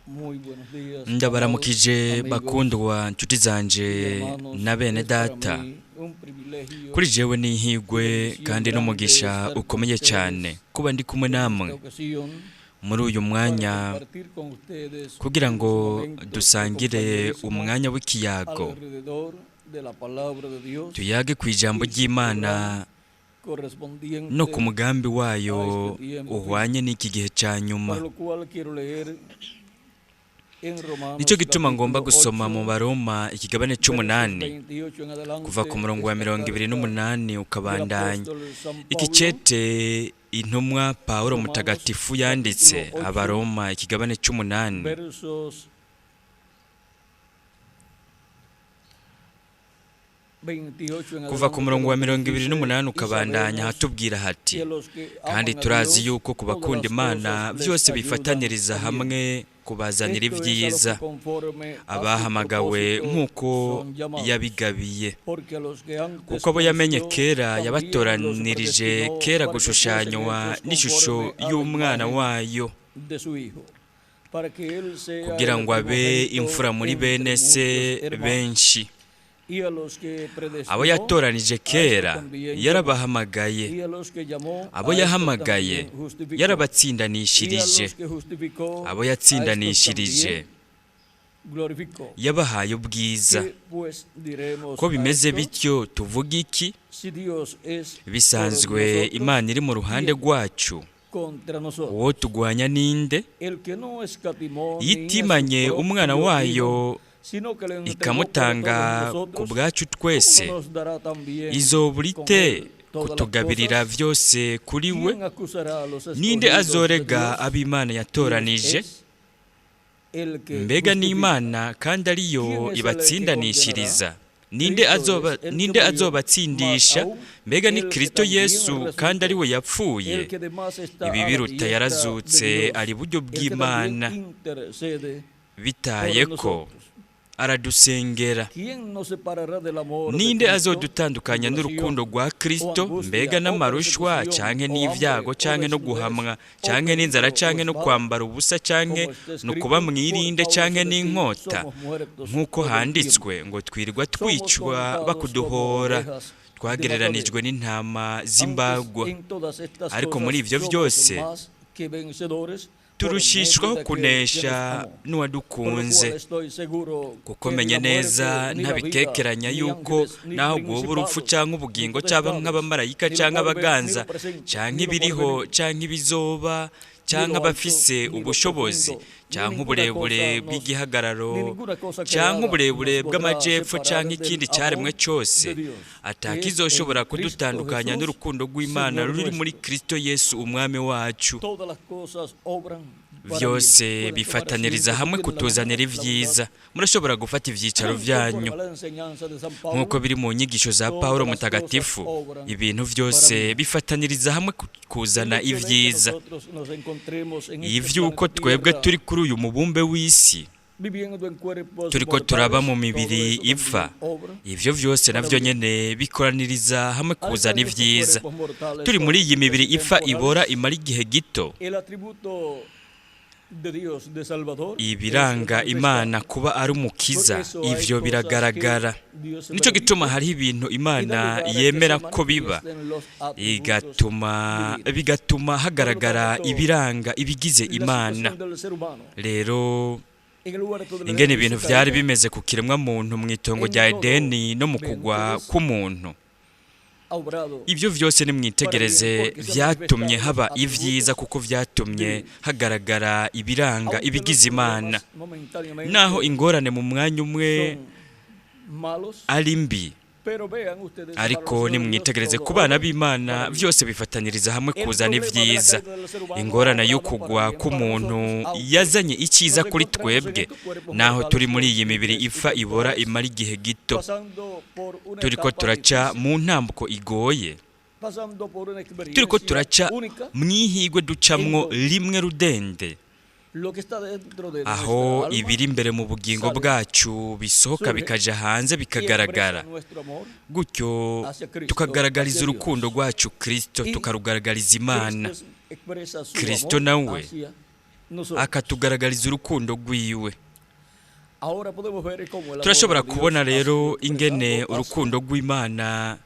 Muy buenos días, amados Ndabaramukije amigos bakundwa nshuti y zanje hermanos. Na bene Es para data. mí un privilegio Kuri jewe ni y ihigwe bendición kandi grande n'umugisha estar con ukomeye cyane ustedes kuba ndi kumwe en esta namwe ocasión muri uyu para mwanya compartir con ustedes kugira unos ngo momentos de dusangire compañerismo umwanya w'ikiyago, alrededor de la palabra de Dios tuyage ku ijambo y su ry'Imana programa no ku correspondiente mugambi a wayo este tiempo final. uhwanye n'iki gihe cya nyuma. Para lo cual quiero leer en Nicyo Romanos gituma ngomba capítulo gusoma mu 8, Baroma ikigabane versos c'umunani 28 en kuva ku adelante, murongo wa esta mirongo ibiri carta n'umunani del ukabandanya. apóstol San Iki Pablo, cete intumwa Pawulo Romanos mutagatifu yanditse capítulo 8, Abaroma ikigabane c'umunani versos 28 en kuva ku adelante, murongo wa donde nos mirongo ibiri dice, n'umunani y ukabandanya, sabemos hatubwira hati: que los que kandi aman a turazi Dios, yuko ku todas bakunda las Imana cosas les byose ayudan bifataniriza a bien. hamwe kubazanira Esto es a los ibyiza, que conforme a su abahamagawe propósito nk'uko son llamados. yabigabiye. Porque a los que antes Kuko abo yamenye conoció, kera también los yabatoranirije predestinó kera para que fuesen gushushanywa hechos n'ishusho conforme a la y'umwana imagen wayo, de su Hijo, para que él sea kugira el ngo abe primogénito imfura muri entre bene se muchos hermanos. benshi. Y a los que Abo predestinó, yatoranije a estos kera también llamó. yarabahamagaye, Y a los que llamó, abo a estos yahamagaye también justificó. Y a yarabatsindanishirije, los que justificó, abo a estos yatsindanishirije también glorificó. yabahaye ubwiza. ¿Qué pues diremos Ko a bimeze esto? bityo tuvuga iki? Si Dios es por Bisanzwe nosotros, Imana iri mu ruhande ¿quién rwacu, contra nosotros? uwo tugwanya ninde? El que no escatimó ni a su Yitimanye umwana propio Hijo, wayo sino que le entregó por ikamutanga todos ku nosotros, bwacu ¿cómo twese, no nos dará también izobura con ite él todas las kutugabirira cosas? vyose kuri we? ¿Quién acusará a los Ninde escogidos de azorega Dios? ab'Imana Dios yatoranije? es el que Mbega justifica. n'Imana kandi ariyo ¿Quién es el que ibatsindanishiriza? condenará? Ninde Cristo azoba es el que ninde murió, más azobatsindisha? aún Mbega ni el que Kristo también Yesu kandi ari resucitó, we yapfuye. el que además está Ibi a la biruta diestra de yarazutse Dios, ari iburyo el que también bw'Imana, intercede por bitaye ko nosotros. aradusengera. ¿Quién nos separará del amor de Ninde Cristo? azodutandukanya n'urukundo Tribulación rwa o Kristo? angustia Mbega o n'amarushwa persecución canke o hambre n'ivyago o canke no desnudez guhamwa o canke n'inzara peligro o canke no espada? kwambara ubusa canke Como está no kuba escrito, por mwirinde causa canke de ti n'inkota? somos muertos Nk'uko todo el tiempo. handitswe ngo twirirwa Somos twicwa contados como bakuduhora, ovejas de matadero. twagereranijwe n'intama Antes z'imbagwa. en todas estas Ariko muri cosas ivyo somos vyose más que vencedores por medio turushishwaho de aquel que nos kunesha amó. Por lo cual n'uwadukunze. estoy seguro Kuko que ni menye la neza muerte, ni la vida, ntabikekeranya ni yuko ángeles, ni naho bwoba urupfu principados, canke ni ubugingo caba potestades, nk'abamarayika ni lo canke por ver, ni abaganza lo presente, canke ni lo ibiriho porvenir, canke ibizoba ni canke lo alto, abafise ni lo ubushobozi profundo, ni canke ninguna uburebure cosa nos, bw'igihagararo ni ninguna cosa canke creada uburebure nos podrá bw'amajepfo separar canke del ikindi caremwe amor cose de Dios, que es en atakizoshobora Cristo kudutandukanya Jesús, n'urukundo rw'Imana Señor ruri muri nuestro. Kristo Yesu umwami wacu. Todas las cosas obran para bien. Vyose Pueden tomar bifataniriza asiento si hamwe tienen la kutuzanira bondad. ivyiza. Murashobora gufata ivyicaro vyanyu. Conforme a la enseñanza de San Nk'uko Pablo, biri mu nyigisho za todas Pawulo las cosas mutagatifu, obran ibintu para vyose bien. bifataniriza hamwe El kuzana hecho de que ivyiza. nosotros nos encontremos en este Ivy'uko planeta twebwe Tierra turi kuri uyu mubumbe w'isi viviendo en cuerpos turiko turaba mortales, mu todo mibiri eso ipfa, también obra ivyo vyose para navyo bien. nyene bikoraniriza hamwe Al estar kuzana en estos ivyiza. cuerpos mortales Turi muri iyi cortos mibiri y ipfa ibora temporales, imara igihe gito, el atributo de Dios de Salvador es ibiranga Imana manifestado. kuba ari Por umukiza eso hay ivyo cosas que biragaragara. Dios Nico permite gituma hariho ibintu y da Imana lugar a que se yemera ko biba, manifiesten los atributos igatuma divinos. bigatuma Por lo hagaragara tanto, ibiranga ibigize la Imana. situación del ser humano Rero en el huerto del ingene Edén y ibintu su vyari caída, bimeze ku kiremwa muntu mw'itongo en rya todo Edeni no mu kugwa ven ustedes k'umuntu, ha obrado ivyo vyose para bien nimwitegereze porque se han vyatumye manifestado los haba ivyiza, atributos kuko vyatumye divinos. hagaragara ibiranga Aunque los ibigize Imana. problemas momentáneamente Naho ingorane mu mwanya umwe son malos, ari mbi, pero vean ustedes, para ariko los hijos de Dios nimwitegereze todo ku bana obra b'Imana para bien. vyose bifataniriza hamwe El kuzana problema de la ivyiza. caída del ser humano ha Ingorane obrado para y'ukugwa bien para k'umuntu nosotros, aunque yazanye icyiza nos kuri encontremos en twebwe, estos cuerpos naho mortales turi muri iyi mibiri corruptibles y ipfa ibora temporales, imara igihe gito, pasando por una turiko etapa turaca difícil, mu ntambuko igoye, pasando por una turiko experiencia turaca única mwihigwe en ducamwo donde rimwe rudende, lo que está dentro de aho nuestra alma ibiri imbere mu bugingo sale, bwacu bisohoka surge bikaja hanze y expresa bikagaragara, nuestro amor gutyo hacia Cristo, tukagaragariza hacia urukundo Dios. rwacu Kristo, Y tukarugaragariza Imana. Cristo expresa su Kristo amor nawe hacia nosotros. Akatugaragariza urukundo rwiwe. Ahora podemos ver cómo el amor Turashobora de Dios kubona ha sido rero ingene expresado a urukundo rw'Imana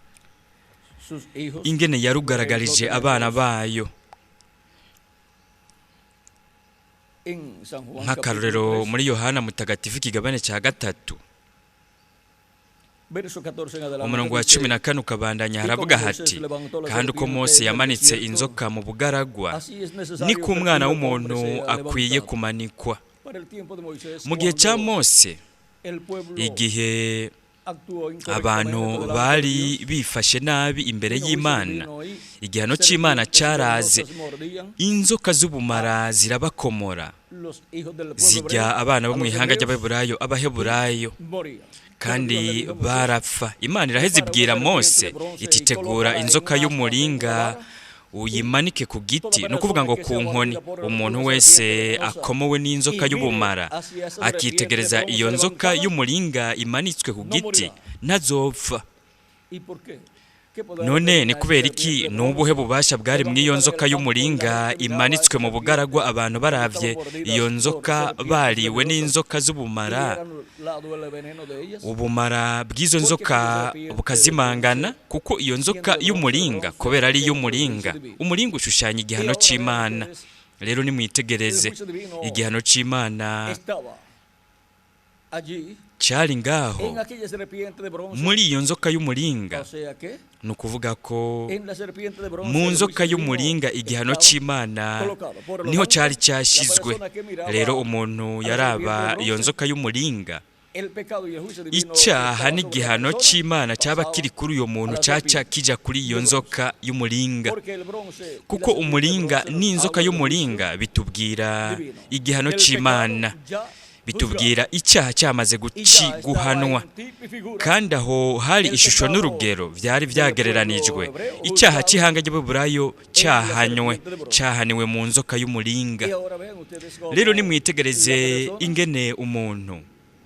sus hijos. ingene yarugaragarije abana bayo. En San Juan Nk'akarorero, capítulo 3, muri Yohana Mutagatifu ikigabane cya 3, verso 14 en adelante, umurongo wa dice, 14 ukabandanya, haravuga hati: "Kandi uko Mose yamanitse inzoka mu bugaragwa, así es necesario niko que el Umwana Hijo del w'umuntu Hombre sea akwiye levantado. kumanikwa." Para el tiempo de Moisés, Mu gihe cya cuando Mose, el pueblo igihe actuó incorrectamente abantu delante de bari Dios, bifashe nabi imbere vino juicio y'Imana, divino y igihano cy'Imana serpientes cyaraze, venenosas mordían inzoka z'ubumara zirabakomora, los hijos del pueblo zijya hebreo, abana bo a mu los ihanga hebreos, ry'Abaheburayo, Abaheburayo, morían. Pero Dios le kandi dijo a Moisés, barapfa. Imana iraheze ibwira Mose iti: "Tegura inzoka y'umuringa, uyimanike ku giti", ni ukuvuga ngo ku nkoni. "Umuntu wese akomowe n'inzoka y'ubumara akitegereza iyo nzoka y'umuringa imanitswe ku giti ntazopfa." ¿Y por qué? ¿Qué poder None tenía ni esa kubera iki? serpiente de Ni ubuhe bronce bubasha bwari mu iyo nzoka y'umuringa imanitswe mu bugaragwa, abantu baravye iyo nzoka bariwe n'inzoka y z'ubumara, era anulado el veneno de ellas? ubumara bw'izo nzoka bukazimangana? Kuko iyo nzoka y'umuringa, kubera ari iy'umuringa, umuringa ushushanya igihano cy'Imana. Rero nimwitegereze, igihano cy'Imana Estaba allí cyari ngaho en aquella serpiente de bronce. muri iyo nzoka y'umuringa. O sea que Ni ukuvuga ko en la serpiente de bronce mu el nzoka juicio divino y'umuringa igihano estaba cy'Imana colocado. Por lo niho tanto, cyari la cyashyizwe. persona que miraba Rero umuntu a la yaraba serpiente de iyo bronce, nzoka y'umuringa, el pecado y el juicio divino que icyaha estaba sobre la n'igihano persona cy'Imana cyaba pasaba kiri kuri uyo muntu a la cyaca serpiente kijya kuri iyo de bronce. nzoka y'umuringa. Porque el bronce y la Kuko serpiente de umuringa bronce nos n'inzoka habla del juicio y'umuringa bitubwira divino, igihano del cy'Imana, pecado ya juzgado. bitubwira icyaha cyamaze Y ya estaba guhanwa. en tipo y figura Kandi aho hari el ishusho pecado n'urugero byari del byagereranijwe pueblo hebreo icyaha juzgado cy'ihanga ry'Abaheburayo en la cyahanywe, serpiente de bronce. cyahaniwe mu nzoka y'umuringa. Y ahora vean ustedes Rero cómo la nimwitegereze persona ingene umuntu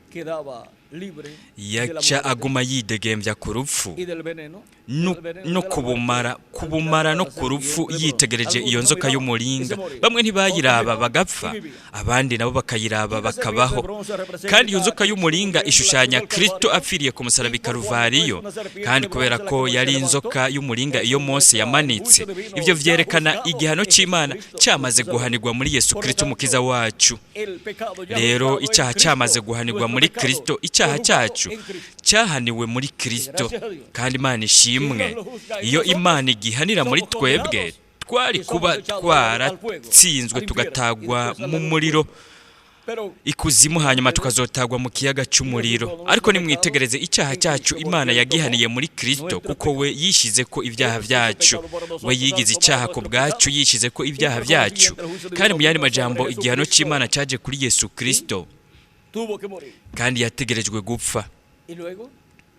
quedaba libre de la yaca muerte aguma yidegembya ku rupfu y del veneno, no del veneno no de la muerte kubumara al mirar kubumara a no la ku rupfu serpiente de bronce. yitegereje iyo Algunos no nzoka miraban y se y'umuringa. morían, Bamwe otros ntibayiraba miraban bagapfa, y vivían. abandi nabo bakayiraba Y la serpiente de bakabaho. bronce Kandi iyo representa a nzoka Cristo y'umuringa muriendo en la cruz ishushanya del Kristo Calvario. apfiriye ku musaraba Y i por cuanto es Karuvariyo. una serpiente Kandi de kubera bronce la ko que Moisés yari levantó, inzoka y'umuringa iyo eso Mose muestra el yamanitse, juicio divino ibyo ya vyerekana juzgado igihano en cy'Imana Jesucristo cyamaze nuestro Salvador. guhanirwa muri Yesu Por lo Kristo Umukiza tanto, wacu. el pecado ya Rero juzgado en icyaha cyamaze Cristo, guhanirwa nuestro muri pecado Kristo, fue icyaha juzgado cyacu en Cristo. cyahaniwe muri Y Kristo. gracias a Dios, Kandi Imana si ishimwe, Dios lo juzga en iyo nosotros, Imana igihanira muri somos twebwe, condenados twari y somos kuba echados al fuego, twaratsinzwe al infierno, y tugatagwa después al mu lago de muriro fuego. Pero ikuzimu, hanyuma ustedes, tukazotagwa mu kiyaga fíjense cy'umuriro. todo Ariko nuestro pecado nimwitegereze, icyaha en cyacu Cristo, porque Imana Él tomó yagihaniye muri Kristo, nuestro kuko we pecado. yishyize ko ibyaha Él puso byacu. pecado por We nosotros al yigize tomar icyaha ku nuestro bwacu, pecado yishyize ko y ibyaha por byacu. consiguiente el juicio Kandi divino mu yandi vino sobre majambo, igihano Jesucristo cy'Imana cyaje kuri Yesu y Kristo, tuvo que morir. kandi yategerejwe gupfa. Y luego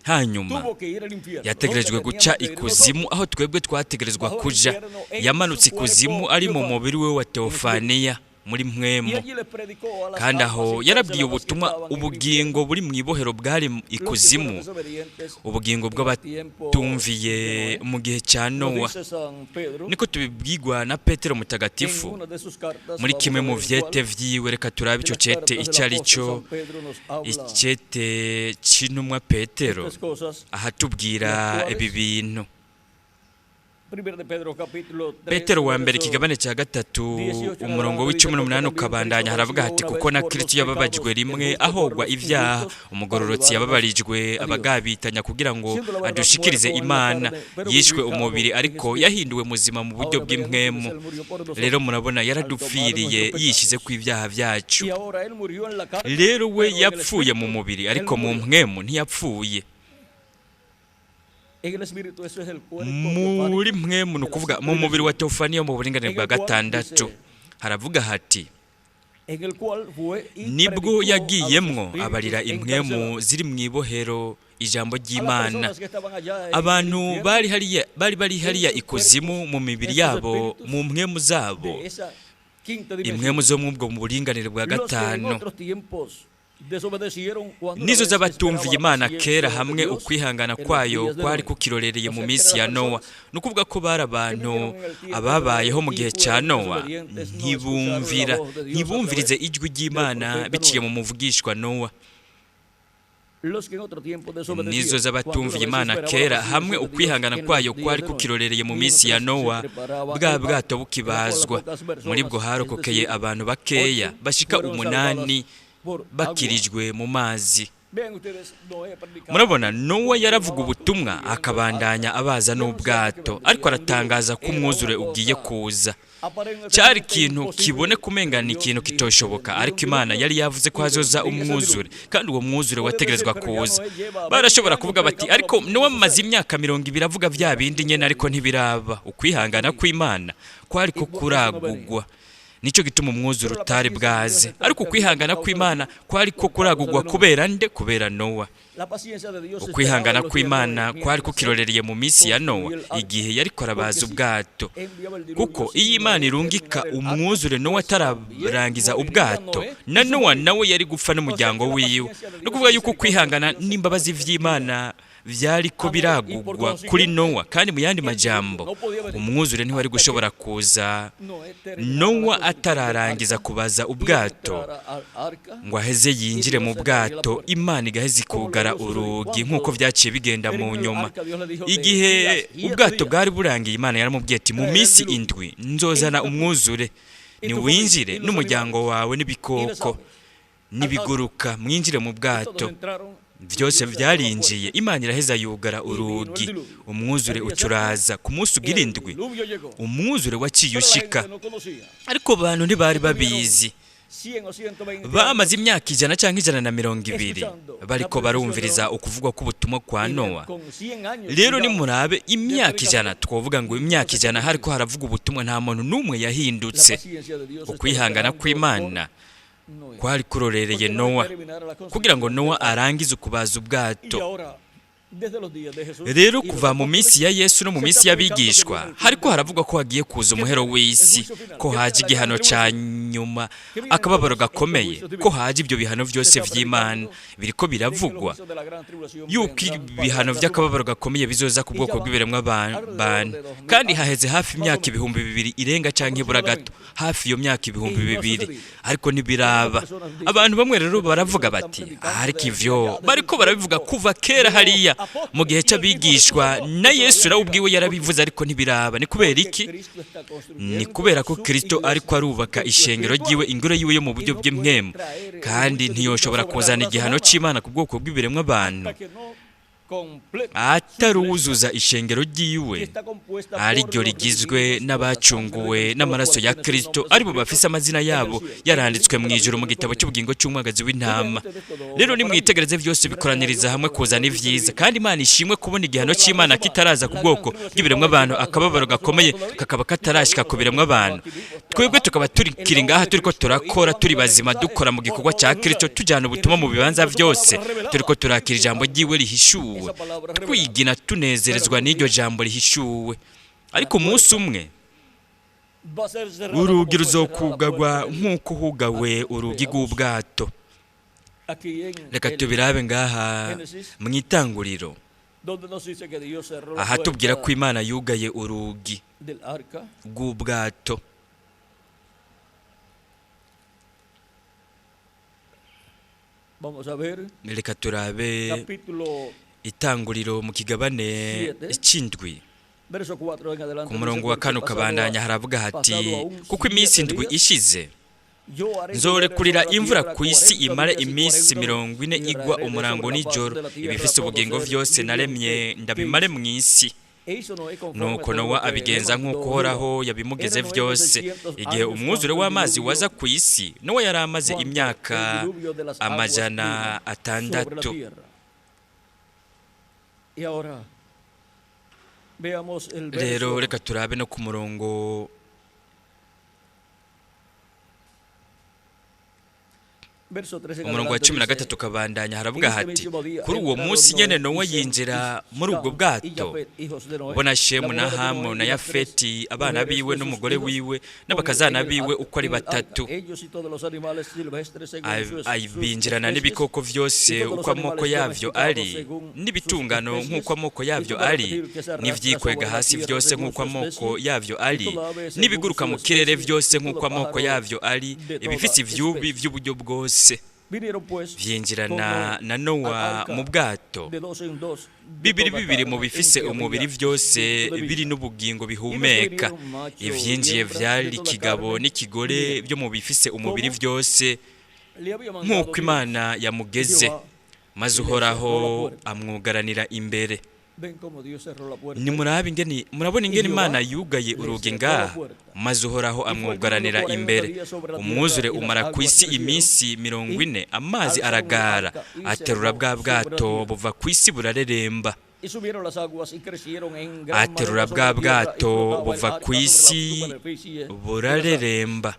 Hanyuma tuvo que ir al infierno, donde yategerejwe guca teníamos que ir ikuzimu, nosotros. aho twebwe twategerezwa Bajó al kuja. infierno en Yamanutse su ikuzimu cuerpo ari mu teofánico, mubiri we wa en espíritu. teofaniya muri Y mpwemu. allí les predicó a las Kandi almas aho yarabwiye encarceladas que ubutumwa estaban en el ubugingo infierno, buri mu ibohero bwari los que fueron ikuzimu, desobedientes ubugingo en el tiempo de bw'abatumviye Noé. mu gihe cya Nos Nowa. dice San Pedro Niko tubibwirwa na Petero en Mutagatifu una de sus cartas, muri vamos kimwe a mu ver en vyete cuál vyiwe. Reka turabe de ico las cete cartas del icyo ari apóstol cyo. San Pedro nos habla Icete c'intumwa Petero estas cosas, ahatubwira las ibi cuales bintu. Primera de Pedro capítulo 3, Petero wa mbere verso ikigabane cya 3, 18 en umurongo adelante w'icumi dice, porque n'umunani también Cristo ukabandanya, haravuga padeció hati: una "Kuko vez na por los Kristo yababajwe pecados, el rimwe justo por ahogwa los ibyaha, injustos, para umugororotsi llevarnos yababarijwe a Dios. abagabitanya, kugira ngo Siendo la verdad adushikirize muerto en la Imana. carne, pero Yishwe vivificado umubiri, en ariko espíritu." yahinduwe muzima mu buryo Ahora vean ustedes, bw'impwemu." Él murió por Rero nosotros murabona, al tomar yaradupfiriye nuestros yishyize pecados. ku ibyaha byacu. Y ahora Él murió en la carne, Rero we pero en el yapfuye mu espíritu mubiri, Él ariko no mu murió. mpwemu ntiyapfuye. En el espíritu, eso es el cuerpo Muri teofánico mpwemu, ni de la ukuvuga sexta mu mubiri wa dimensión, teofaniya mu buringanire en bwa el cual gatandatu, dice, haravuga hati: en el cual fue y "Nibwo predicó a los yagiyemwo espíritus abarira impwemu encarcelados, ziri mu ibohero ijambo a las ry'Imana." personas que estaban allá en el Abantu infierno, bari hariya, bari bari en hariya sus ikuzimu cuerpos, mu mibiri esos yabo, espíritus mu mpwemu zabo, de esa quinta impwemu dimensión, zo mw'ubwo mu buringanire bwa los que en gatanu, otros tiempos Nizo z'abatumviye Imana kera hamwe ukwihangana kwayo kwari kukirorereye mu minsi ya Nowa. Ni ukuvuga ko bari abantu ababayeho mu gihe cya Nowa ntibumvira, ntibumvirize ijwi ry'Imana biciye mu muvugishwa Nowa. Nizo z'abatumviye Imana kera hamwe ukwihangana kwayo kwari kukirorereye mu minsi ya Nowa, bwa bwato bukibazwa, muri bwo harokokeye abantu bakeya bashika 8 bakirijwe mu mazi. Murabona, Nowa yaravuga ubutumwa akabandanya abaza n'ubwato, ariko aratangaza ko umwuzure ugiye kuza. Cyari ikintu kibone kumengana ikintu kitoshoboka, ariko Imana yari yavuze ko hazoza umwuzure, kandi uwo mwuzure wategerezwa kuza. Barashobora kuvuga bati ariko Nowa amaze imyaka 20 avuga bya bindi nyene, ariko ntibiraba. Ukwihangana kw'Imana kwari ko kuragugwa, nicyo gituma umwuzure utari bwaze. Ariko ukwihangana kw'Imana kwari ko kuragugwa kubera nde? Kubera Nowa. Ukwihangana kw'Imana kwari kukirorereye mu minsi ya Nowa igihe yariko arabaza ubwato, kuko iyo Imana irungika umwuzure Nowa atararangiza ubwato, na Nowa nawe yari gupfa n'umuryango wiwe. No kuvuga yuko ukwihangana n'imbabazi vy'Imana vyari ko biragugwa kuri Nowa, kandi mu yandi majambo umwuzure ntiwari gushobora kuza Nowa atararangiza kubaza ubwato ngo aheze yinjire mu bwato, Imana igaheze ikugara urugi nk'uko vyaciye bigenda mu nyuma. Igihe ubwato bwari burangiye, Imana yaramubwiye ati mu minsi 7 nzozana umwuzure, niwinjire n'umuryango wawe n'ibikoko n'ibiguruka, mwinjire mu bwato. Vyose vyarinjiye, Imana iraheza yugara urugi, umwuzure ucuraza. Ku munsi ugira 7 umwuzure waciye ushika, ariko abantu ntibari babizi. Bamaze imyaka 100 cyangwa 120 bariko barumviriza ukuvugwa k'ubutumwa kwa Nowa. Rero nimurabe imyaka 100, twovuga ngo imyaka 100 hariko haravuga ubutumwa, nta muntu n'umwe yahindutse. Ukwihangana kw'Imana kwari kurorereye Nowa kugira ngo Nowa arangize ukubaza ubwato. Rero kuva mu minsi ya Yesu no mu minsi y'abigishwa hariko haravugwa ko hagiye kuza umuhero w'isi, ko haje igihano ca nyuma, akababaro gakomeye, ko haje ibyo bihano vyose vy'Imana. Biriko biravugwa yuko ibihano vy'akababaro gakomeye bizoza ku bwoko bw'ibiremwa abantu, kandi haheze hafi imyaka 2000 irenga canke ibura gato, hafi iyo myaka 2000, ariko ntibiraba. Abantu bamwe rero baravuga bati ariko ivyo bariko barabivuga kuva kera hariya mu gihe c'abigishwa, na Yesu nawe ubwiwe yarabivuze, ariko ntibiraba. Ni kubera iki? Ni kubera ko Kristo ariko arubaka ishengero ryiwe, ingoro yiwe yo mu buryo bw'impwemu, kandi ntiyoshobora kuzana igihano c'Imana ku bwoko bw'ibiremwa abantu ataruzuza ishengero ryiwe, ariryo rigizwe n'abacunguwe n'amaraso ya Kristo, aribo bafise amazina yabo yaranditswe mu ijuru mu gitabo cy'ubugingo cy'umwagazi w'intama. Rero nimwitegereze vyose bikoraniriza hamwe kuzana ivyiza, kandi Imana ishimwe kubona igihano c'Imana kitaraza ku bwoko bw'ibiremwa abantu, akababaro gakomeye kakaba katarashika ku biremwa abantu. Twebwe tukaba turikiri ngaha turiko turakora, turi bazima, dukora mu gikorwa ca Kristo, tujana ubutumwa mu bibanza vyose, turiko turakira ijambo ryiwe rihishuwe, twigina tunezerezwa n'iryo jambo rihishuwe. Ariko umunsi umwe urugi ruzokugagwa nk'uko hugawe urugi rw'ubwato. Reka tubirabe ngaha mu itanguriro, aha tubwira ko Imana yugaye urugi rw'ubwato. Reka turabe itanguriro mu kigabane c'indwi ku murongo wa 4 ukabandanya, haravuga hati kuko iminsi 7 ishize nzorekurira imvura ku isi imare iminsi 40 igwa umurango n'ijoro, ibifise ubugingo vyose naremye ndabimare mu isi. Nuko Nowa abigenza nk'uko Uhoraho yabimugeze vyose. Igihe umwuzure w'amazi waza ku isi, Nowa yari amaze imyaka 600. Rero reka turabe no ku murongo Verso 13 en Umurongo wa adelante cumi na dice, gatatu ukabandanya, haravuga "En este hati: mismo día "Kuri uwo entraron munsi Noé nyene y Nowa Sem yinjira y muri ubwo Cam y bwato, Jafet, hijos de Noé, ubona la Shemu na mujer de Hamu Noé na y las tres Yafeti abana mujeres biwe de sus n'umugore hijos wiwe con él n'abakazana en el biwe arca- uko ari en el arca, batatu. ellos y todos los animales silvestres según sus Binjirana especies, n'ibikoko vyose y todos los uko amoko animales yavyo domesticados ari, según sus n'ibitungano especies, nk'uko amoko y yavyo toda ari, reptil que se arrastra n'ivyikwega sobre la hasi tierra vyose según nk'uko su amoko especie, yavyo y ari, toda ave según n'ibiguruka su mu kirere especie, vyose y nk'uko todo amoko pájaro yavyo ari, de toda ibifise ivyubi especie. vy'uburyo bwose. Vinieron pues con Vyinjirana Noé na al Nowa arca mu bwato, de dos en dos de bibiri toda bibiri mu carne en bifise que umubiri había vyose espíritu de biri vida. n'ubugingo bihumeka. hirieron macho y Ivyinjiye hembra de vyari toda ikigabo carne n'ikigore viviente, byo mu bifise umubiri como vyose, le había mandado nk'uko Dios. Imana yamugeze. Jehová Maze le cerró Uhoraho la puerta. amwugaranira imbere." Ven cómo Dios cerró la puerta. Nimurabe ingene, murabona ingene Y Jehová Imana yugaye le urugi cerró la ngaha. puerta. Maze Uhoraho Y fue el número amwugaranira 40 imbere. días sobre la tierra, Umwuzure y las umara ku aguas isi crecieron, iminsi mirongo y ine, amazi alzaron el aragara, arca y aterura cerró bwa sobre la bwato tierra. buva ku isi burareremba. Y subieron las aguas y crecieron en gran Aterura manera sobre bwa la tierra, y bwato flotaba el buva arca ku sobre la isi superficie de las aguas. burareremba.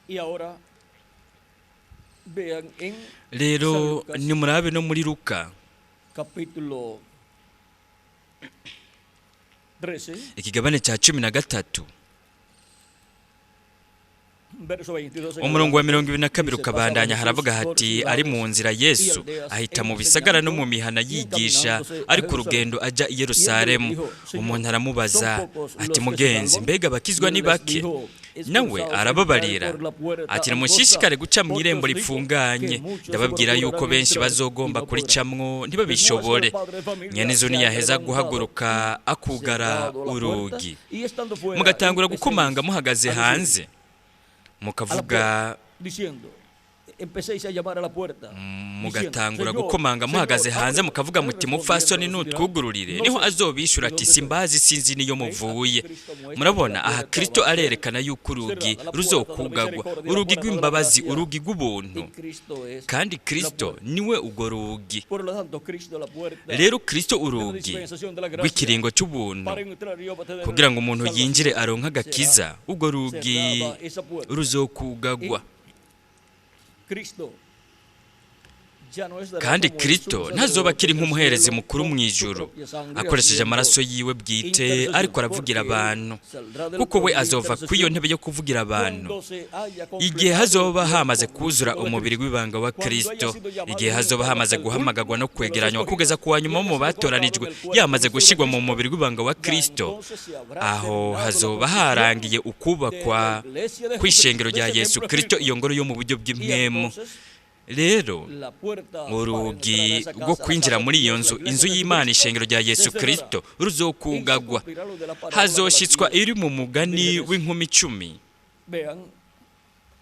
Y ahora vean en Rero San Lucas nimurabe no muri Luka capítulo 13, ikigabane cya 13, verso 22 en umurongo wa adelante, 22 dice, ukabandanya, pasaba haravuga Jesús por hati: "Ari mu ciudades nzira y Yesu aldeas, ahita mu bisagara no mu enseñando mihana y yigisha, encaminándose a ari ku Jerusalén. rugendo ajya i Y él le Yerusalemu. dijo, Señor, Umuntu aramubaza ¿son pocos ati: los que se Mugenzi, salvan? mbega abakizwa Y él ni les bake?" dijo, Nawe Esforzaos en entrar arababarira por la puerta ati: angosta, "Nimushishikare guca mu porque irembo os digo ripfunganye, que muchos se ndababwira yuko procurarán benshi entrar y bazogomba no podrán. kuricamwo Después que ntibabishobore." el padre de familia Nyene inzu se haya ntiyaheza levantado guhaguruka y akugara cerrado la puerta, urugi, y estando fuera, mugatangura empecéis gukomanga muhagaze a decir hanze, a la mukavuga, puerta, diciendo, empecéis a llamar a la puerta, diciendo, mugatangura Señor, gukomanga muhagaze Señor, hanze, ábrenos. mukavuga Él muti: respondiendo Mupfasoni, os dirá, nutwugururire. no Niho sé azobishura de ati: dónde sois. Simbazi, sinzi niyo Veis, aquí muvuye." Cristo muestra que Murabona la aha puerta Kristo va a ser arerekana yuko urugi cerrada, la puerta de la ruzokugagwa, misericordia, la urugi puerta de la rw'imbabazi, gracia. urugi rw'ubuntu, Y Cristo es kandi la Kristo puerta. niwe urwo rugi. Por lo tanto, Cristo es la puerta Rero Kristo de la urugi dispensación de la gracia rw'ikiringo c'ubuntu, para entrar y obtener kugira ngo umuntu salvación. yinjire aronke agakiza, Será urwo rugi cerrada esa puerta. ruzokugagwa. Cristo ya no estará Kandi como el Kristo sumo ntazoba sacerdote akiri en el nk'umuherezi cielo mukuru con mu su ijuru propia sangre akoresheje haciendo amaraso yiwe bwite intercesión, ariko aravugira porque él abantu, saldrá del kuko we trono de azova ku iyo intercesión ntebe yo kuvugira abantu cuando se haya igihe completado el hazoba cuerpo hamaze kuzura místico de umubiri Cristo, w'ibanga wa cuando haya Kristo, sido llamado igihe y hazoba juntado hamaze hasta el guhamagagwa no último de los kwegeranywa kugeza escogidos ku wa y nyuma haya mu sido colocado en batoranijwe, el cuerpo yamaze místico de gushigwa mu Cristo, mubiri w'ibanga wa ya Kristo, entonces se habrá aho terminado la hazoba construcción harangiye de la ukubakwa iglesia de kw'ishengero Jesucristo, de rya ese Yesu templo Kristo, espiritual. iyo ngoro yo mu buryo Y bw'impwemu. entonces Rero la puerta para entrar a urugi esa rwo casa, la kwinjira casa de muri iyo Dios, la nzu, iglesia inzu de y'Imana, Jesucristo, ishengero rya se Yesu cerrará. Kristo, Y se ruzokugagwa, cumplirá lo de la parábola de las hazoshitswa diez iri mu mugani vírgenes. w'inkumi 10. Vean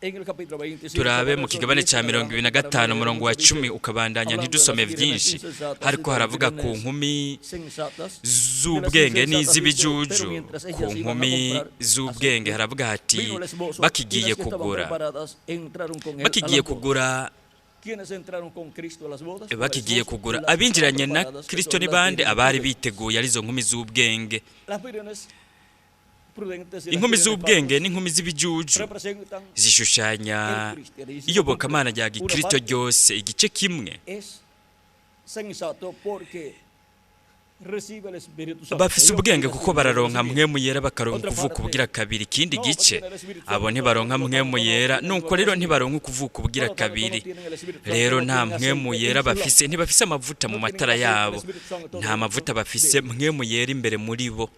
en el capítulo 25, Turabe mu versos kigabane 10 cya en mirongo ibiri na adelante, para gatanu leer umurongo wa mucho, dice, 10 ukabandanya, hablando de las ntidusome vírgenes byinshi, insensatas y ariko de las haravuga ku vírgenes nkumi sensatas. De las z'ubwenge insensatas dice, pero n'iz'ibijuju. mientras Ku ellas iban a nkumi comprar z'ubwenge aceite, haravuga hati: vino el esposo, y "Bakigiye las que estaban kugura, preparadas entraron con él a bakigiye las bodas. kugura, ¿Quiénes entraron con Cristo a las bodas? Con el bakigiye esposo, kugura, las que estaban abinjiranye na preparadas, que Kristo son ni las bande? vírgenes Abari prudentes. biteguye, arizo nkumi z'ubwenge." Las vírgenes prudentes y las Inkumi vírgenes z'ubwenge parvas n'inkumi z'ibijuju representan zishushanya el cristianismo iyobokamana completo. rya Una gikristo parte ryose. Igice kimwe es sensato porque recibe el Espíritu Santo bafise y ubwenge obtiene kuko su nuevo bararonka nacimiento. mpwemu yera, bakaronka Otra ukuvuka parte ubugira kabiri. Ikindi no gice obtiene el Espíritu abo Santo, por ntibaronka lo tanto mpwemu no yera, obtiene el nuko nuevo rero nacimiento. ntibaronka ukuvuka ubugira Por lo tanto no kabiri. tienen el Espíritu Santo, Rero no nta tienen mpwemu aceite yera en su bafise, lámpara. ntibafise amavuta mu No tienen matara aceite del yabo, Espíritu Santo nta dentro mavuta de bafise ellos. mpwemu yera imbere muri bo.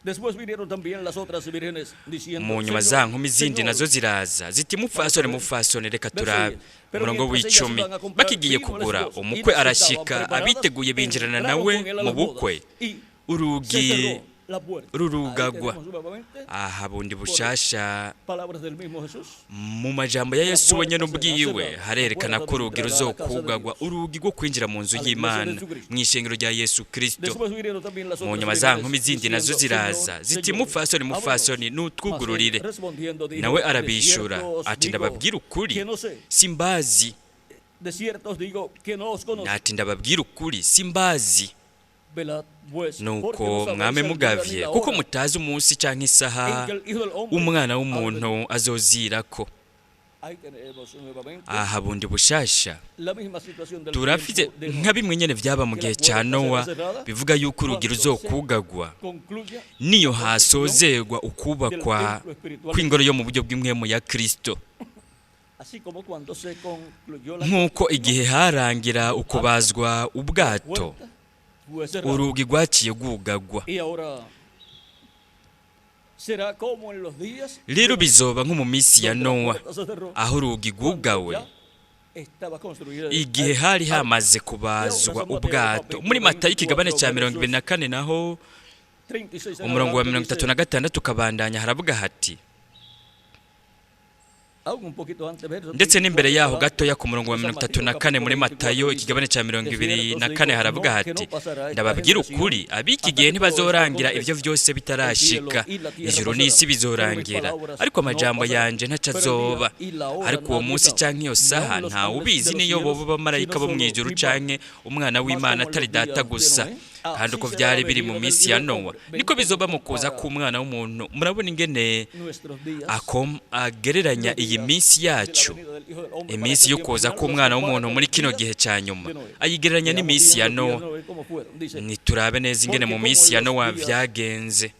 Después vinieron también las otras vírgenes diciendo, Mu nyuma Señor, za nkumi zindi Señor, nazo ziraza ziti: vamos a "Mupfasoni, ver. mupfasoni, reka Verso turabe." 10. Pero Umurongo mientras ellas w'icumi: iban a comprar, "Bakigiye vino el kugura, esposo, y umukwe las que estaban arashika, preparadas abiteguye binjirana entraron nawe con él a mu las bodas. bukwe, Y se urugi cerró la puerta. Ahí rurugagwa." tenemos nuevamente Aha bundi por bushasha palabras del mismo Jesús. mu majambo ya La Yesu wenyene puerta será ubwiwe cerrada, la harerekana puerta ko de urugi entrada a la casa de ruzokugagwa, Dios, urugi rwo kwinjira mu nzu a la iglesia de y'Imana, Jesucristo. mu ishengero rya Yesu Kristo. Después vinieron también las Mu otras nyuma za vírgenes nkumi zindi nazo diciendo, ziraza Señor, ziti: Señor, "Mupfasoni, ábrenos. mupfasoni, Mas él nutwugururire." respondiendo Nawe dijo, de arabishura cierto os ati: digo "Ndababwira ukuri, que no sé, simbazi." de cierto os digo que no os conozco. Ati: "Ndababwira ukuri, simbazi." Velad pues, porque Nuko no sabéis mwame el día ni mugavye, la kuko hora mutazi umunsi canke isaha en que el Hijo del Hombre umwana ha de venir. w'umuntu azozirako. Aha bundi bushasha turafite nka bimwe nyene vyaba mu gihe ca Nowa, bivuga yuko urugi ruzokugagwa niyo hasozerwa ukubakwa kw'ingoro yo mu buryo bw'impwemu ya Kristo. Nk'uko igihe harangira ukubazwa ubwato, urugi rwaciye rwugagwa. Rero bizoba nko mu minsi ya Nowa, aho urugi rwugawe igihe hari hamaze kubazwa ubwato. Muri Matayo ikigabane cya 24 naho umurongo wa 36 ukabandanya, haravuga hati, ndetse n'imbere yaho gatoya ku murongo wa 34 muri Matayo ikigabane cya 24 haravuga hati: ndababwira ukuri, ab'iki gihe ntibazorangira ibyo byose bitarashika. Ijuru n'isi bizorangira, ariko amajambo yanje ntaco azoba. Ariko uwo munsi canke iyo saha ntawe ubizi, niyo boba abamarayika bo mu ijuru canke umwana w'Imana, atari Data gusa. Kandi uko vyari biri mu minsi ya Nowa, niko bizoba mu kuza k'umwana w'umuntu. Murabona ingene agereranya iyi minsi yacu, iminsi yo kuza k'umwana w'umuntu muri kino gihe cya nyuma, ayigereranya n'iminsi ya Nowa. Niturabe neza ingene mu minsi ya Nowa vyagenze.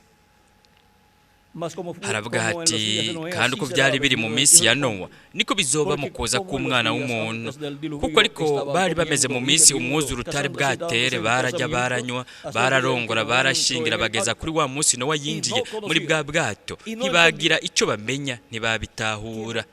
Haravuga hati: kandi uko byari biri mu minsi ya Nowa, niko bizoba mu kuza k'umwana w'umuntu. Kuko ariko bari bameze mu minsi umwuzure utari bwatere, barajya, baranywa, bararongora, barashingira, bageza kuri wa munsi Nowa yinjiye muri bwa bwato, ntibagira icyo bamenya, ntibabitahura.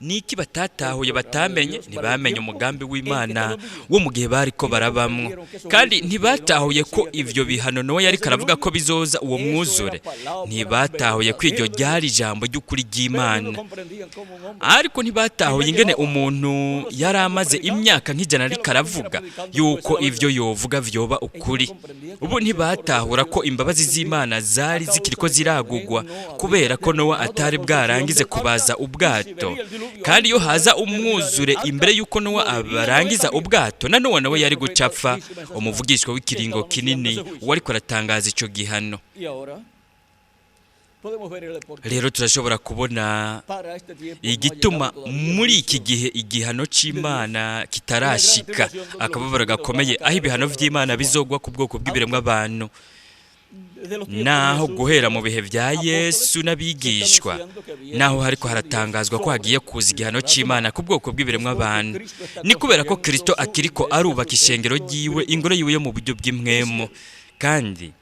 Niki batatahuye, batamenye? Ntibamenye umugambi w'Imana wo mu gihe bariko barabamwo, kandi ntibatahuye ko ivyo bihano Nowa yariko aravuga ko bizoza, uwo mwuzure, ntibatahuye ko iryo ryari ijambo ry'ukuri ry'Imana. Ariko ntibatahuye ingene umuntu yari amaze imyaka nk'ijana ariko aravuga yuko ivyo yovuga vyoba ukuri. Ubu ntibatahura ko imbabazi z'Imana zari zikiriko ziragugwa kubera ko Nowa atari bwarangize kubaza ubwato. Kandi iyo haza umwuzure imbere y'uko Nowa abarangiza ubwato, na Nowa nawe yari gucapfa, umuvugishwa w'ikiringo kinini wariko aratangaza ico gihano. Rero turashobora kubona igituma muri iki gihe igihano c'Imana kitarashika, akababaro gakomeye aho ibihano vy'Imana bizogwa ku bwoko bw'ibiremwa abantu. Naho guhera mu bihe vya Yesu n'abigishwa, naho hariko haratangazwa ko hagiye kuza igihano c'Imana ku bwoko bw'ibiremwa abantu, ni kubera ko Kristo akiriko arubaka ishengero ryiwe, ingoro yiwe yo mu buryo bw'impwemu. Kandi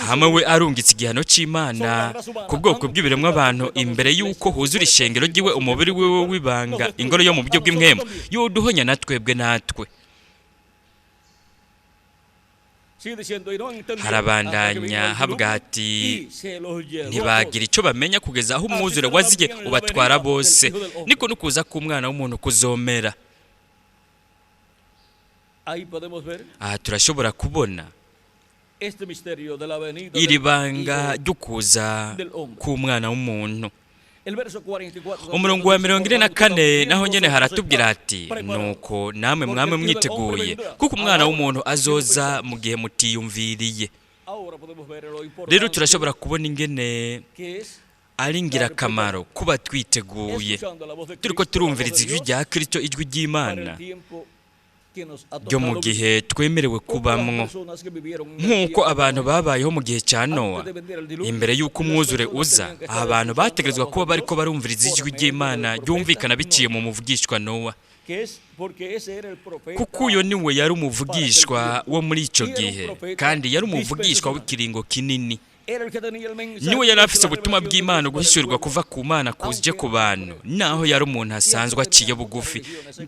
hamwe we arungitse igihano c'Imana ku bwoko bw'ibiremwa abantu imbere y'uko huzura ishengero ryiwe, umubiri wiwe w'ibanga, ingoro yo mu buryo bw'impwemu, yoduhonya na twebwe natwe. Harabandanya havuga hati: ntibagira icyo bamenya kugeza aho umwuzure waziye ubatwara bose, niko nukuza k'umwana w'umuntu kuzomera. Aha turashobora kubona iri banga ryo kuza k'umwana w'umuntu. Umurongo wa 44 naho nyene haratubwira ati: nuko namwe mwamwe mwiteguye, kuko umwana w'umuntu azoza mu gihe mutiyumviriye. Rero turashobora kubona ingene ari ingirakamaro kuba twiteguye, turiko turumviriza ijwi rya Kristo, ijwi ry'Imana ryo mu gihe twemerewe kubamwo. Nk'uko abantu babayeho mu gihe cya Nowa imbere y'uko umwuzure uza, abantu bategerezwa kuba bariko barumviriza ijwi ry'Imana ryumvikana biciye mu muvugishwa Nowa, kuko uyo niwe yari umuvugishwa wo muri ico gihe, kandi yari umuvugishwa w'ikiringo kinini. Niwe yari afise ubutumwa bw'Imana, guhishurirwa kuva ku Mana kuje ku bantu, naho yari umuntu asanzwe aciye bugufi.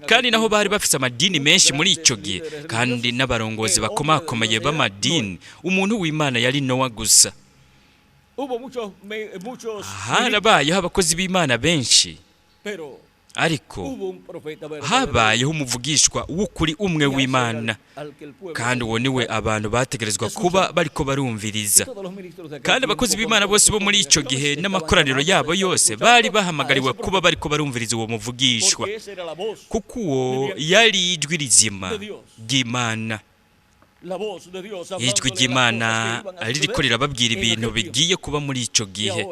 Kandi naho bari bafise amadini menshi muri ico gihe, kandi n'abarongozi bakomakomeye b'amadini, umuntu w'Imana yari Nowa gusa. Harabayeho abakozi b'Imana benshi, ariko habayeho umuvugishwa w'ukuri umwe w'Imana, kandi uwo niwe abantu bategerezwa kuba bariko barumviriza. Kandi abakozi b'Imana bose bo muri ico gihe n'amakoraniro yabo yose bari bahamagariwe kuba bariko barumviriza uwo muvugishwa, kuko uwo yari ijwi rizima ry'Imana. Ijwi ry'Imana ririko rirababwira ibintu bigiye kuba muri ico gihe.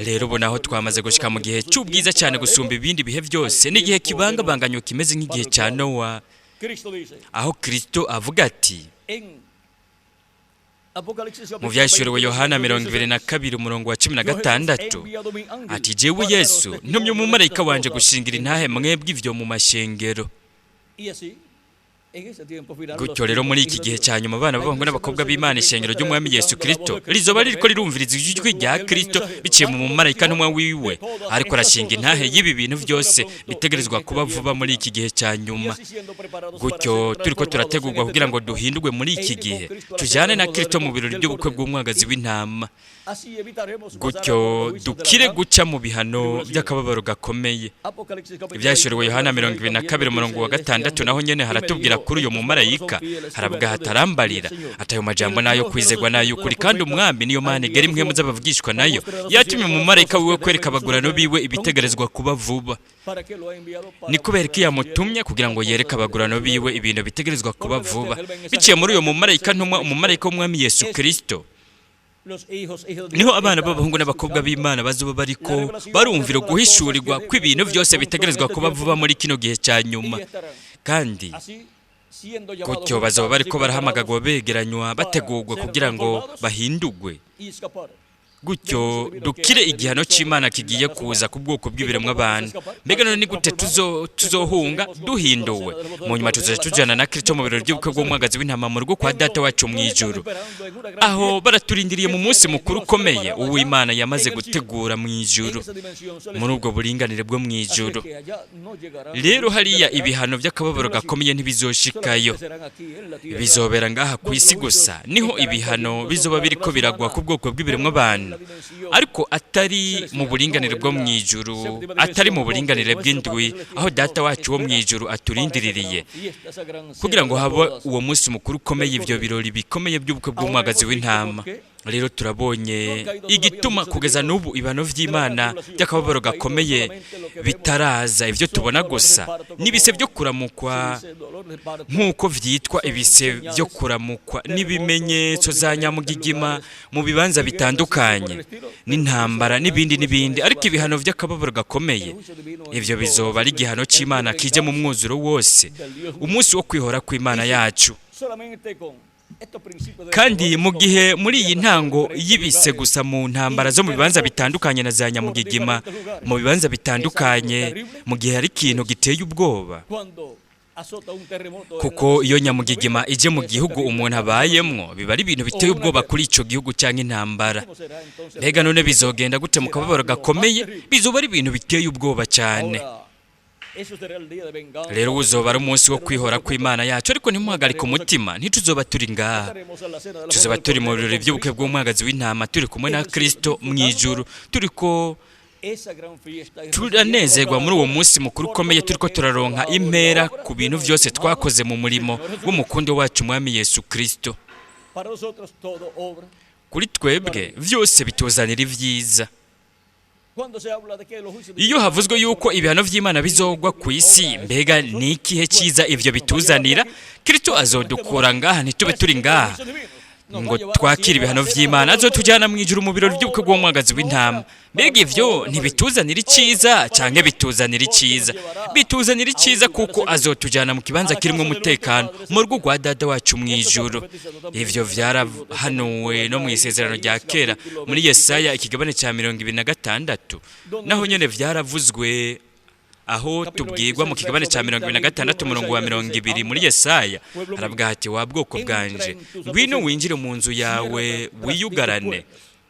Rero ubu naho twamaze gushika mu gihe cy'ubwiza cyane gusumba ibindi bihe byose, n'igihe kibangabanganywe kimeze nk'igihe cya Nowa, aho Kristo avuga ati mu Vyahishuriwe Yohana 22 umurongo wa 16 ati: "Jewe Yesu ntumye umumarayika wanje gushingira intahe mwebwe ivyo mu mashengero." Gutyo rero muri iki gihe cya nyuma, abana b'abahungu n'abakobwa b'Imana, ishengero ry'Umwami Yesu Kristo, rizoba ririko rirumviriza ijwi rya Kristo biciye mu mumarayika ntumwa wiwe, ariko arashinga intahe y'ibi bintu byose bitegerezwa kuba vuba muri iki gihe cya nyuma. Gutyo turiko turategurwa kugira ngo duhindurwe muri iki gihe, tujyane na Kristo mu birori by'ubukwe bw'Umwagazi w'Intama. Gutyo dukire guca mu bihano by'akababaro gakomeye. Ibyahishuriwe Yohana 22 umurongo wa 6 naho nyene haratubwira kuri uyo mumarayika, haravuga hatarambarira ati: "Ayo majambo nayo kwizegwa n'ay'ukuri, kandi Umwami niyo Mana igera impwemu z'abavugishwa nayo yatumye umumarayika wiwe kwereka abagurano biwe ibitegerezwa kuba vuba." Ni kubera ko yamutumye kugira ngo yereke abagurano biwe ibintu bitegerezwa kuba vuba biciye muri uyo mumarayika ntumwa, umumarayika w'Umwami Yesu Kristo. Niho abana b'abahungu n'abakobwa b'Imana bazoba bariko barumvira guhishurirwa kw'ibintu byose bitegerezwa kuba vuba muri kino gihe cya nyuma, kandi gutyo bazoba bariko barahamagagwa, begeranywa, bategurwa kugira ngo bahindugwe. Gutyo dukire igihano cy'Imana kigiye kuza ku bwoko bw'ibiremwa abantu. Mbega none ni gute tuzohunga duhinduwe? Mu nyuma tuzoja tujana na Kristo mu birori by'ubukwe bw'Umwagazi w'Intama mu rugo kwa Data wacu mu ijuru, aho baraturindiriye mu munsi mukuru ukomeye uw'Imana yamaze gutegura mu ijuru, muri ubwo buringanire bwo mu ijuru. Rero hariya ibihano by'akababaro gakomeye ntibizoshikayo, bizobera ngaha ku isi gusa. Niho ibihano bizoba biriko biragwa ku bwoko bw'ibiremwa abantu, ariko atari mu buringanire bwo mu ijuru, atari mu buringanire bw'indwi, aho Data wacu wo mu ijuru aturindiririye kugira ngo habe uwo munsi mukuru ukomeye, ibyo birori bikomeye by'ubukwe bw'Umwagazi w'Intama. Rero turabonye igituma kugeza n'ubu ibihano vy'Imana by'akababaro gakomeye bitaraza. Ibyo tubona gusa n'ibise byo kuramukwa, nk'uko vyitwa ibise byo kuramukwa, n'ibimenyetso za nyamugigima mu bibanza bitandukanye, n'intambara, n'ibindi n'ibindi. Ariko ibihano by'akababaro gakomeye, ivyo bizoba ari igihano c'Imana kije mu mwuzuro wose, umunsi wo kwihora kw'Imana yacu. Kandi mu gihe muri iyi ntango y'ibise gusa, mu ntambara zo mu bibanza bitandukanye na za nyamugigima mu bibanza bitandukanye, mu gihe hari ikintu giteye ubwoba, kuko iyo nyamugigima ije mu gihugu umuntu abayemwo biba ari ibintu biteye ubwoba kuri ico gihugu, cyangwa intambara, mbega none bizogenda gute mu kababaro gakomeye? Bizoba ari ibintu biteye ubwoba cyane. Rero uzoba ari umunsi wo kwihora kw'Imana yacu. Ariko ntimuhagarike umutima, ntituzoba turi ngaha, tuzoba turi mu birori by'ubukwe bw'Umwagazi w'Intama, turi kumwe na Kristo mu ijuru, turiko turanezerwa muri uwo munsi mukuru ukomeye, turiko turaronka impera ku bintu byose twakoze mu murimo w'umukundo wacu Umwami Yesu Kristo. Kuri twebwe byose bituzanira ibyiza. Iyo havuzwe yuko ibihano vy'Imana bizogwa ku isi, mbega ni ikihe cyiza ivyo bituzanira? Kristo azodukura ngaha, ntitube turi ngaha ngo twakire ibihano vy'Imana, azotujyana mu ijuru mu birori by'ubukwe bw'Umwagazi w'Intama. Mbega ivyo ntibituzanira icyiza, canke bituzanira icyiza? Bituzanira icyiza, kuko azotujyana mu kibanza kirimo umutekano, mu rugo rwa Dada wacu mu ijuru. Ivyo vyarahanuwe no mu Isezerano rya Kera, muri Yesaya ikigabane cya 26 naho nyene vyaravuzwe, aho tubwirwa mu kigabane cya 26 umurongo wa 20 muri Yesaya, haravuga hati: "Wa bwoko bwanje, ngwino winjire mu nzu yawe wiyugarane,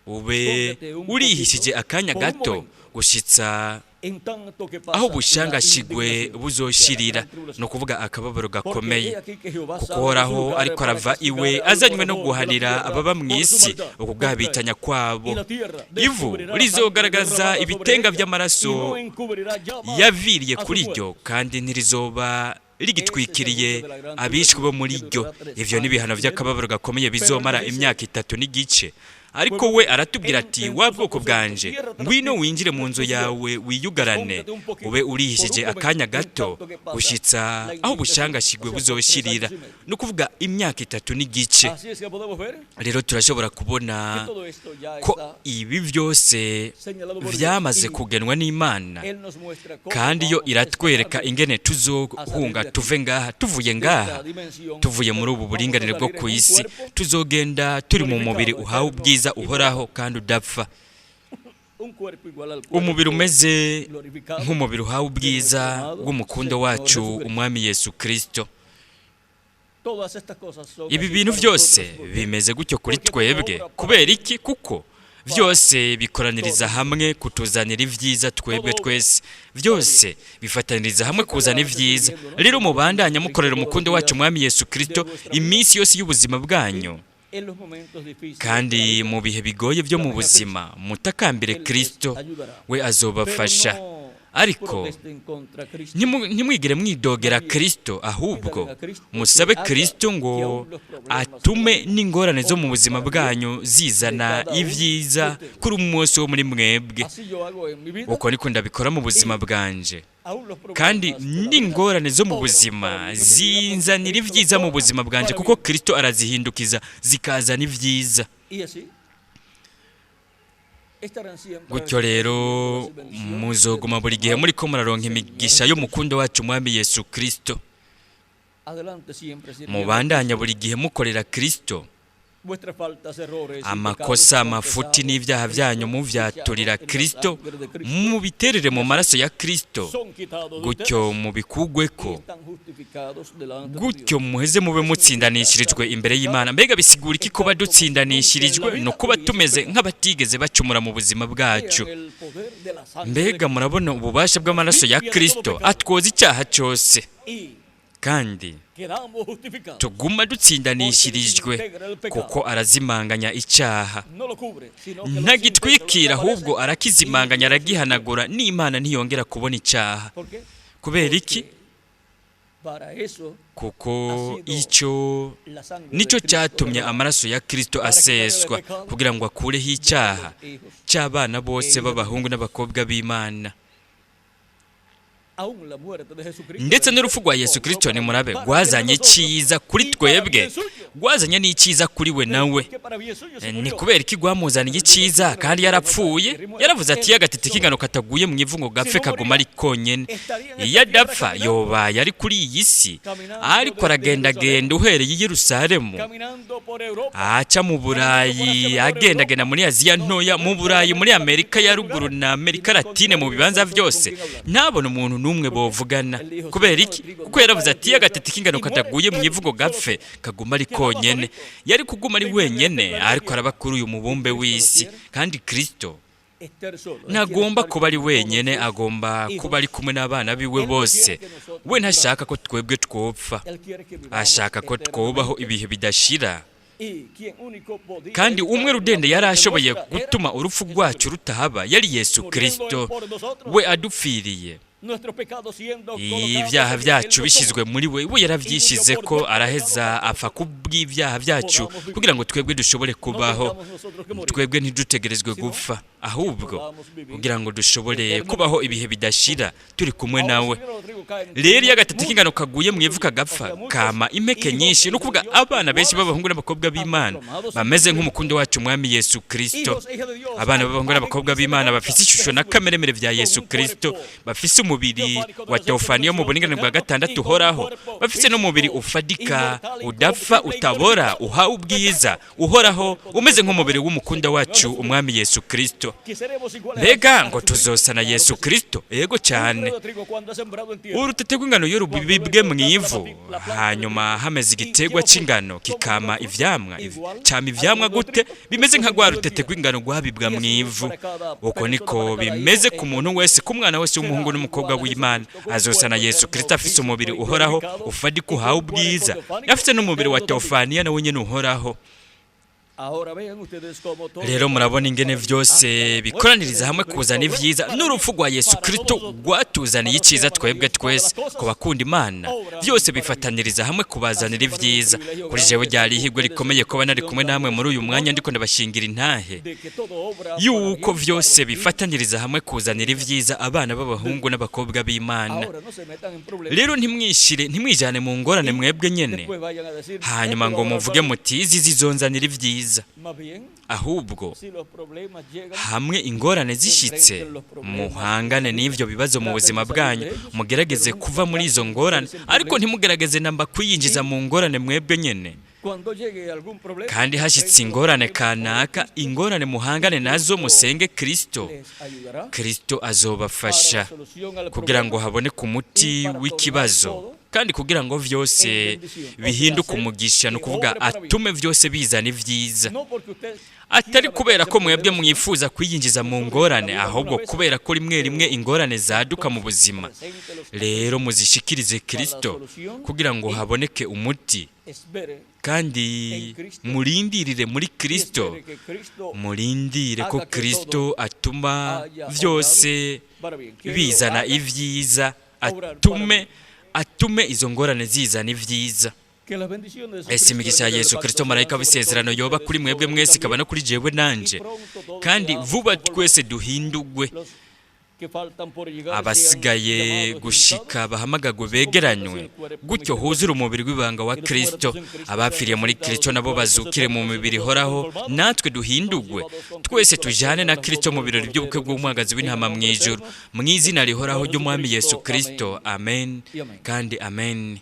ube urihishije akanya gato gushitsa aho ubushangashigwe buzoshirira," ni ukuvuga akababaro gakomeye, "kuko Uhoraho ariko arava iwe azanywe no guhanira ababa mu isi ukugabitanya kwabo. Ivu rizogaragaza ibitenga by'amaraso yaviriye kuri ryo, kandi ntirizoba rigitwikiriye abishwe bo muri ryo." Ivyo ni ibihano by'akababaro gakomeye bizomara imyaka 3 n'igice. Ariko we aratubwira ati: "Wa bwoko bwanje, ngwino winjire mu nzu yawe, wiyugarane, ube urihishije akanya gato gushyitsa aho ubushangashigwe buzoshirira", ni ukuvuga imyaka 3 n'igice. Así es que podemos ver Rero turashobora kubona que todo esto ya ko está ibi byose vyamaze kugenwa n'Imana. Él nos muestra cómo Kandi yo vamos a iratwereka escapar ingene tuzohunga tuve ngaha, tuvuye de ngaha, esta dimensión. tuvuye muri ubu buringanire bwo ku isi. Tuzogenda turi mu mubiri uhawe ubwiza uhoraho kandi udapfa, Un cuerpo igual al cuerpo umubiri umeze glorificado nk'umubiri uhawe ubwiza w'umukundo wacu Umwami Yesu Kristo. Todas estas cosas son Ibi así bintu para byose nosotros, porque bimeze gutyo kuri twebwe. Kubera iki? Kuko byose bikoraniriza hamwe kutuzanira ibyiza twebwe twese. Byose bifataniriza hamwe kuzana ibyiza. Rero mubandanya mukorera umukundo wacu Umwami Yesu Kristo iminsi yose y'ubuzima bwanyu. En los momentos difíciles Kandi de la vida, mu bihe bigoye byo mu buzima, mutakambire Kristo, we azobafasha. pero no Ariko protesten contra Cristo. ntimwigire mwidogera Kristo, ahubwo musabe Kristo ngo atume n'ingorane zo mu buzima bwanyu zizana ibyiza kuri umunsi wo muri mwebwe. Así yo hago en mi vida. Uko niko ndabikora mu buzima bwanje. Aún los problemas Kandi de la vida n'ingorane zo mu obran buzima para mi vida, zinzanira porque ibyiza mu Cristo buzima bwanje, para kuko bien. Kristo arazihindukiza zikazana ibyiza. Y así estarán siempre Gutyo rero recibiendo las bendiciones muzoguma buri gihe muriko muraronka imigisha y'umukundo wacu Umwami Yesu Kristo. Adelante siempre sirviendo a Mubandanya Cristo. buri gihe mukorera Kristo. Vuestras faltas, errores y Amakosa, pecados amafuti confesados, n'ibyaha byanyu Cristo, muvyaturira echados en la Kristo, sangre de Cristo, mubiterere mu maraso ya Kristo, son quitados de gutyo ustedes mubikugweko, y están justificados delante de gutyo Dios. muheze mube mutsindanishirijwe imbere y'Imana. Mbega bisigura iki kuba dutsindanishirijwe? Ni ukuba tumeze nk'abatigeze bacumura mu buzima bwacu. Vean el poder de la sangre de Mbega murabona ububasha bw'amaraso ya Kristo atwoza icyaha cyose, y kandi quedamos justificados. tuguma dutsindanishirijwe kuko arazimanganya icyaha. No lo cubre, sino que lo Ntagitwikira, desintegra, lo ahubwo desaparece arakizimanganya, y aragihanagura, n'Imana ntiyongera kubona icyaha. ¿Por qué? Kubera iki? Porque para eso Kuko icyo la sangre de nicyo Cristo cyatumye derramada amaraso ya Kristo aseswa, kugira ngo akureho icyaha hijos. cy'abana bose b'abahungu n'abakobwa b'Imana. Aún la muerte de Jesucristo Ndetse n'urupfu rwa Yesu Kristo, nimurabe, rwazanye icyiza kuri twebwe, rwazanye n'icyiza kuri we nawe. Ni kubera iki rwamuzaniye icyiza kandi yarapfuye? Yaravuze ati: "Iyo agatete k'ingano kataguye mu ivu ngo gapfe, kaguma ari konyene." Iyo adapfa, yobaye ari kuri iyi si ariko aragendagenda uhereye i Yerusalemu, Caminando por Europa, aca mu Burayi, agendagenda muri Aziya Ntoya, mu Burayi, muri Amerika ya Ruguru na Amerika Latine, mu bibanza byose, ntabona umuntu n'umwe bovugana. Kubera iki? Kuko yaravuze ati: "Iyo agatete k'ingano kataguye mu ivu ngo gapfe, kaguma ari konyene." Yari kuguma ari wenyene ariko araba kuri uyu mubumbe w'isi. Kandi Kristo estar solo. ntagomba kuba ari wenyene, agomba kuba ari kumwe n'abana biwe bose. We ntashaka ko twebwe twopfa, ashaka ko twubaho ibihe bidashira. Kandi umwe rudende yari ashoboye gutuma urupfu rwacu rutahaba yari Yesu Kristo, we adupfiriye. Ibyaha byacu bishyizwe muri we, we yarabyishyize ko araheza apfa kubw'ibyaha byacu kugira ngo twebwe dushobore kubaho, twebwe ntidutegerezwe gupfa, ahubwo kugira ngo dushobore kubaho ibihe bidashira turi kumwe nawe. Rero iyo agatete k'ingano kaguye mu ivu kagapfa, kama impeke nyinshi, ni ukuvuga abana benshi b'abahungu n'abakobwa b'Imana bameze nk'umukundo wacu Umwami Yesu Kristo, abana b'abahungu n'abakobwa b'Imana bafise ishusho na kameremere bya Yesu Kristo, bafise umubiri wa teofaniyo mu buringanire bwa gatandatu uhoraho, bafise n'umubiri ufadika, udapfa, utabora, uhawe ubwiza uhoraho, umeze nk'umubiri w'umukunda wacu Umwami Yesu Kristo. Mbega ngo tuzosa na Yesu Kristo? Yego cyane. Urutete rw'ingano iyo rubibwe mu ivu, hanyuma hameze igiterwa cy'ingano kikama ivyamwa, cama ivyamwa gute? Bimeze nka rwa rutete rw'ingano rwabibwa mu ivu. Uko niko bimeze ku muntu wese, ku mwana wese w'umuhungu n'umukobwa w'Imana. Azosa na Yesu Kristo, afise umubiri uhoraho ufadika uhawe ubwiza, afite n'umubiri wa teofaniya nawe nyene uhoraho. Rero murabona ingene vyose bikoraniriza hamwe kuzana ivyiza. N'urupfu rwa Yesu Kristo rwatuzaniye icyiza twebwe twese ku bakunda Imana, byose bifataniriza hamwe kubazanira ibyiza. Kuri jewe ryari ihirwe rikomeye kuba nari kumwe namwe muri uyu mwanya ndiko ndabashingira intahe yuko vyose bifataniriza hamwe kuzanira ibyiza abana b'abahungu n'abakobwa b'Imana. Rero ntimwishire, ntimwijane mu ngorane mwebwe nyene, hanyuma ngo muvuge muti: "Izi zizonzanira ibyiza." Ahubwo hamwe ingorane zishitse, muhangane n'ivyo bibazo mu buzima bwanyu, mugerageze kuva muri izo ngorane, ariko ntimugerageze namba kwiyinjiza mu ngorane mwebwe nyene. Kandi hashyitse ingorane kanaka, ingorane muhangane nazo, musenge Kristo. Kristo azobafasha kugira ngo haboneke umuti w'ikibazo, kandi kugira ngo vyose bihinduke umugisha, ni ukuvuga atume vyose bizana ibyiza, atari kubera ko mwebwe mwifuza kwiyinjiza mu ngorane, ahubwo kubera ko rimwe rimwe ingorane zaduka mu buzima. Rero muzishikirize Kristo kugira ngo haboneke umuti, kandi murindirire muri Kristo, murindire ko Kristo atuma vyose bizana ibyiza, atume izo ngorane zizana ibyiza. Ese imigisha ya Yesu Kristo, marayika w'isezerano, yoba kuri mwebwe mwese, ikaba no kuri jewe nanje, kandi vuba twese duhindugwe, abasigaye gushika bahamagagwe begeranywe, gutyo huzure umubiri w'ibanga wa Kristo. Abapfiriye muri Kristo nabo bazukire mu mibiri ihoraho, natwe duhindugwe, twese tujane na Kristo mu birori by'ubukwe bw'umwagazi w'intama mu ijuru, mu izina rihoraho ry'Umwami Yesu Kristo. Amen kandi amen.